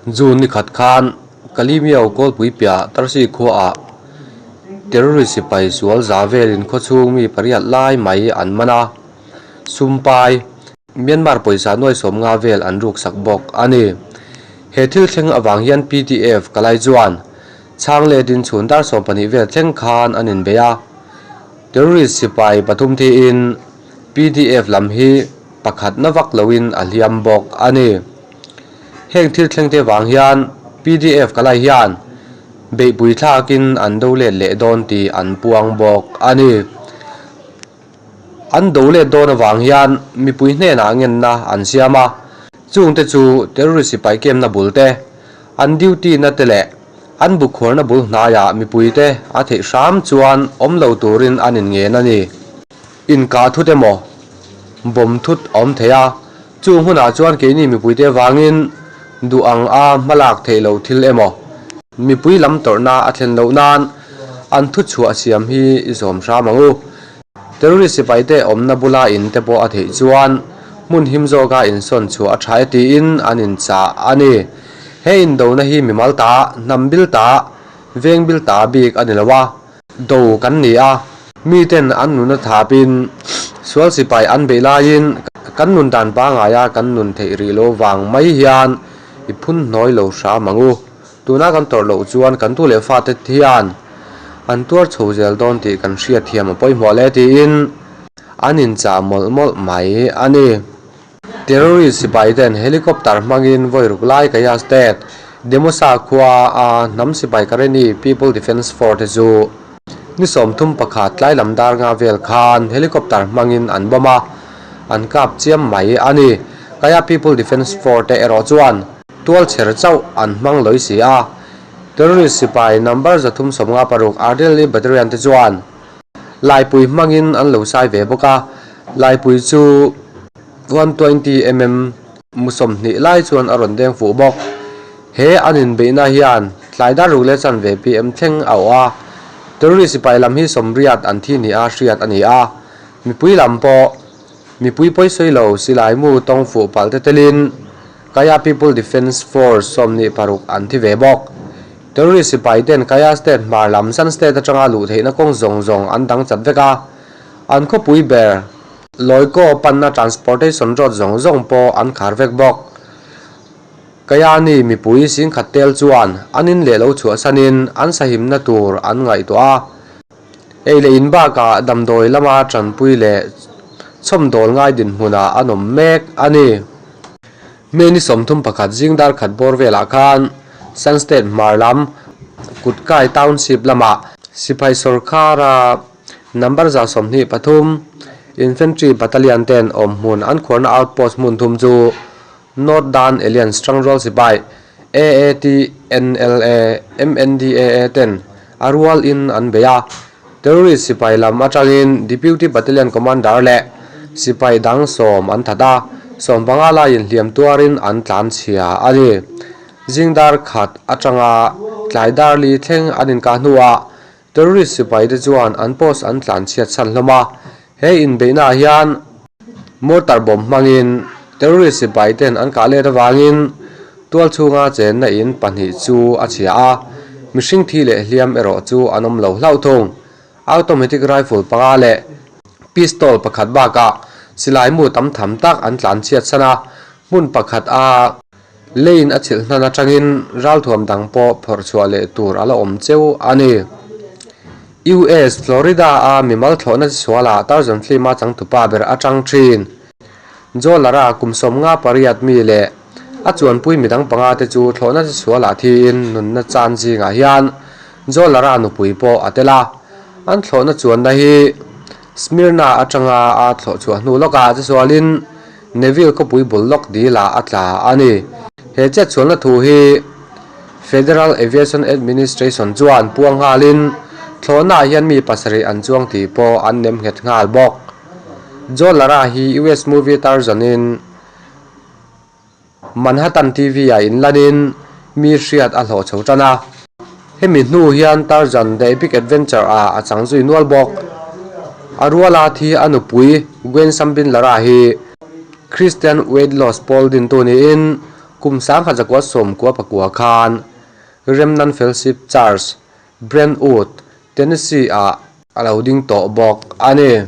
June ni khat khan Kalimiao kawlpui piah Tarsi khuaah terrorist sipai sual za velin khawchhung mi pariat lai mai an man a, sumpai Myanmar pawisa nuai sawmnga vel an ruksak bawk a ni. He thil thleng avang hian pdf kalai chuan chhang letin chhun dar 12 vel thleng khan an inbei a, terrorist sipai pathum thiin pdf lam hi pakhatna vak loin a hliam bawk a ni. Heng thil thleng te vang hian pdf kalai hian beihpui thlakin an do let leh dawn tih an puang bawk a ni. An do let dawn avang hian mipui hnenah ngenna an siam a, chungte chu terrorist sipai kemna bul te, an duty na te leh an bukhuarna bul hnaiah mipuite a theih hram chuan awm lo turin an inngen a ni. Inkah thut emaw bawm thut a awm thei a, chung hunah chuan keini mipuite avangin duh ang a hmalak theih loh thil emaw mipui lam tawrhna a thlen loh nan an thuchhuah siam hi i zawm hram ang u. Terrorist sipaite awmna bula in te pawh a theih chuan hmun him zawka insawn chhuah a tha e tiin an inchah a ni. He indona hi mimal ta, hnam bil ta, veng bil ta bik a ni lo a. Do kan ni a, miten an nun a thapin sual sipai an beih laiin kan nun dan pangaia kan nun theih rih lo vang mai hian i phun hnawi lo hram ang u. Tuna kan tawrh loh chuan kan tu leh fate hian an tuar chho zel dawn tih kan hriatthiam a pawimawh hle tiin an inchah mawlh mawlh mai a ni. Terrorist sipai ten helicopter hmangin vawi ruk lai Kayah State, Demosa khua a hnam sipai Karenni People Defence Force te chu ni 31 tlai lam dar nga vel khan helicopter hmangin an bomb a, an kap chiam mai a ni. Kayah People Defence Force te erawh chuan tual chher chauh an hmang lawi si a. Terrorist sipai number 356 Artillery Battalion te chuan Laipui hmangin an lo sai ve bawk a, Laipui chu 120 mm mu 20 lai chuan a rawn deng fuh bawk. He an inbeihna hian tlai dar ruk leh chanve pm thleng a awh a, terrorist sipai lam hi 80 an thi ni a hriat a ni a, mipui lam pawh mipui pawisawi lo silai mu tawng fuh palh te telin Kayah People Defence Force 26 an thi ve bawk. Terrorist sipai ten Kayah State hmar lam Shan State atanga luh theihna kawng zawng zawng an dang chat vek a, an khawpui ber Loikaw panna transportation road zawng zawng pawh an khar vek bawk. Kayah ni mipui singkhat tel chuan an in leh lo chhuahsanin an sahimna tur an ngaihtuah a, ei leh in bakah damdawi lama tanpui leh chhawmdawl ngai dinhmunah an awm mek a ni. May ni 31 zing dar khat bawr velah khan Shan State hmar lam Kutkai Township lamah sipai sawrkhara number 123 Infantry Battalion ten awm hmun an khuarna outpost hmun thum chu North Dan Alliance Tangrual Sipai AAT NLA MNDAA ten a rual in an bei a. Terrorist sipai lam atangin Deputy Battalion Commander leh sipai dang 10 an that a, 15 laiin hliam tuarin an tlan chhia a ni. Zing dar khat atanga tlai dar li thleng an inkah hnuah terrorist sipai te chuan an post an tlan chhiat chhan hlawm a. He inbeihnaah hian mortar bomb hmangin terrorist sipai ten an kah let avangin tual chhunga chenna in pahnih chu a chhia a, mihring thi leh hliam erawh chu an awm lo hlauh thung. Automatic rifle panga leh pistol pakhat bakah silai mu tam tham tak an tlan chhiat san a, hmun pakhat a lane a chhilh hnan atangin ralthuam dang pawh phawrh chhuah leh tur a la awm cheu a ni. US Florida a mimal thlawhna chi sualah Tarzan film a changtupa ber atang thin. Joe Lara kum 58 mi leh a chuanpui midang panga te chu thlawhna chi sualah thiin nunna chan zingah hian Joe Lara nupui pawh a tel a. An thlawhna chuanna hi Smyrna atanga a thlawh chhuah hnu lawkah chi sualin Neville khawpui bul lawk dilah a tla a ni. He chet chhuanna thu hi Federal Aviation Administration chuan puang nghalin thlawhnaah hian mi pasarih an chuang tih pawh an nem nghet nghal bawk. Joe Lara hi US movie Tarzan-in Manhattan TV-ah inlanin mi hriat a hlawh chho tan a. Hemi hnu hian Tarzan The Epic Adventure-ah a chang zui nual bawk. A ruala thi a nupui Gwen Sambin Lara hi Christian Weight Loss pawl dintu niin. Kum 1994 khan Remnant Fellowship Church, Brentwood, Tennessee-ah a lo ding tawh bawk a ni.